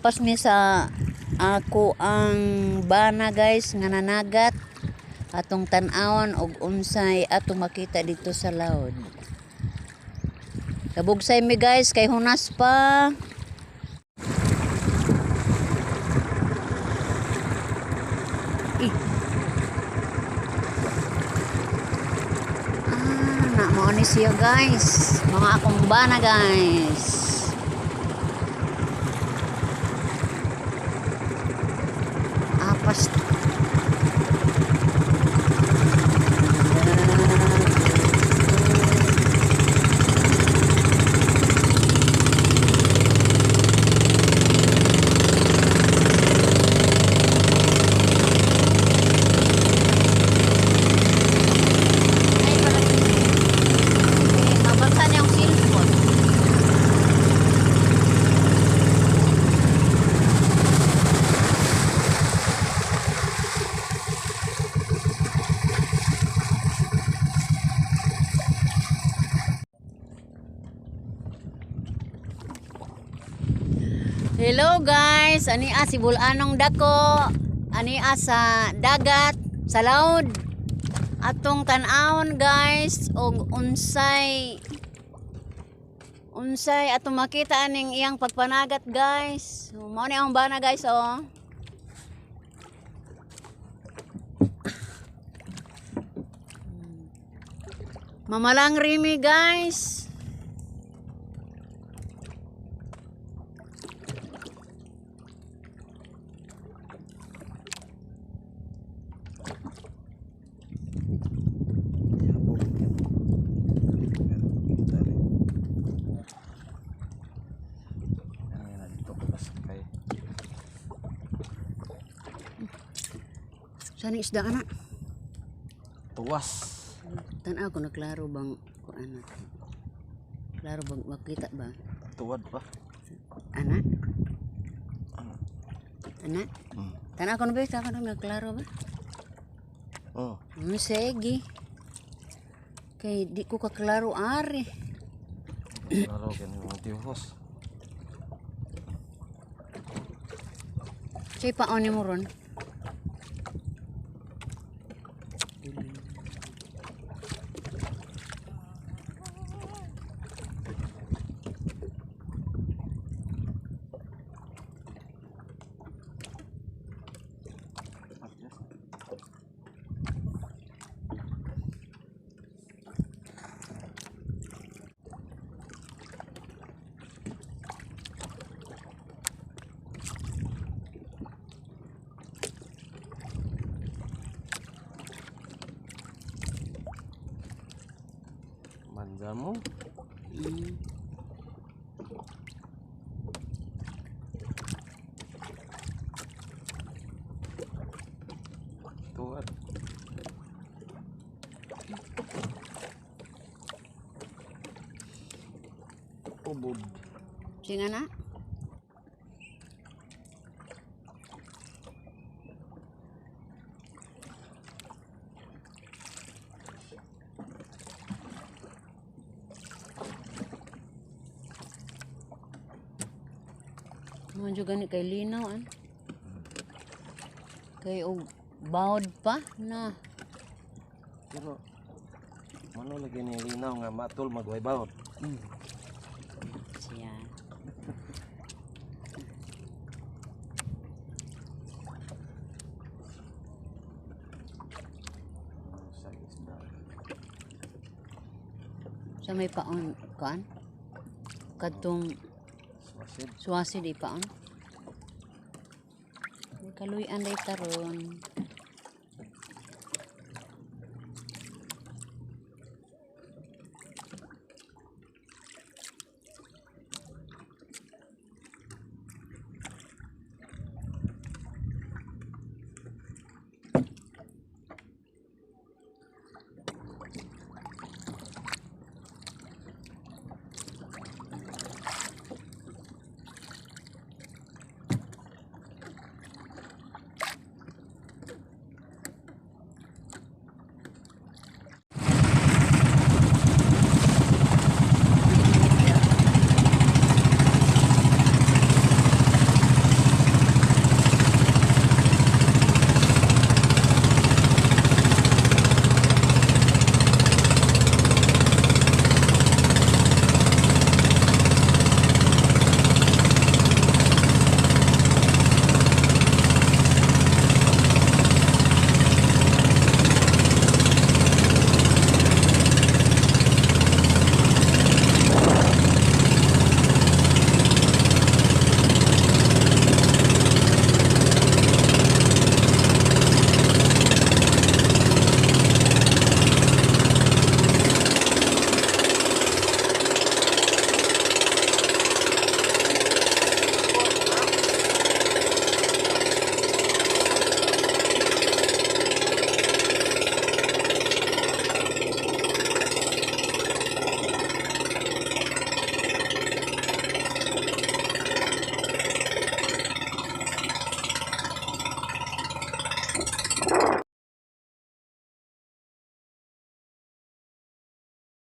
Apas mi sa ako ang bana, guys, nga nanagat. Atong tan-awon og unsay atong makita dito sa laod. Kabugsay mi, guys, kay hunas pa. Eh. Ah, na mao ni siya, guys. Mga akong bana, guys. Apas. Ay, pala. Eh, mabasa niya ang cellphone. Hello, guys, ani si Bulanong dako. Ani sa dagat, sa laod. Atong tan-awon, guys, og unsay unsay atong makita aning iyang pagpanagat, guys. So, mao ni ang bana, guys, oh. Mamalang rimi, guys. Ano dito ko kasakay. Saan ang isda ana? Tuwas. Tan-aw ko na klaro bang kuan na. Klaro bang makita ba? Tuwad pa. Ana? Ana? Hmm. Tan-aw ko na ba? Tan-aw ko na klaro ba? Oh. Sige. Kay di ko kaklaro ari. Klaro kani mga tihos. Say paon ni mo ron. Manja mo. Tuwad. Ubod. Sige na. Mo jud gani kay linaw an. Kay og bawod pa na. Pero mano lagi ni linaw nga matul magway bawod. Siya. Sa isda. Sa may paon kan? Kadtong Swasid. suwasi di paon. May kaluy-an day taron.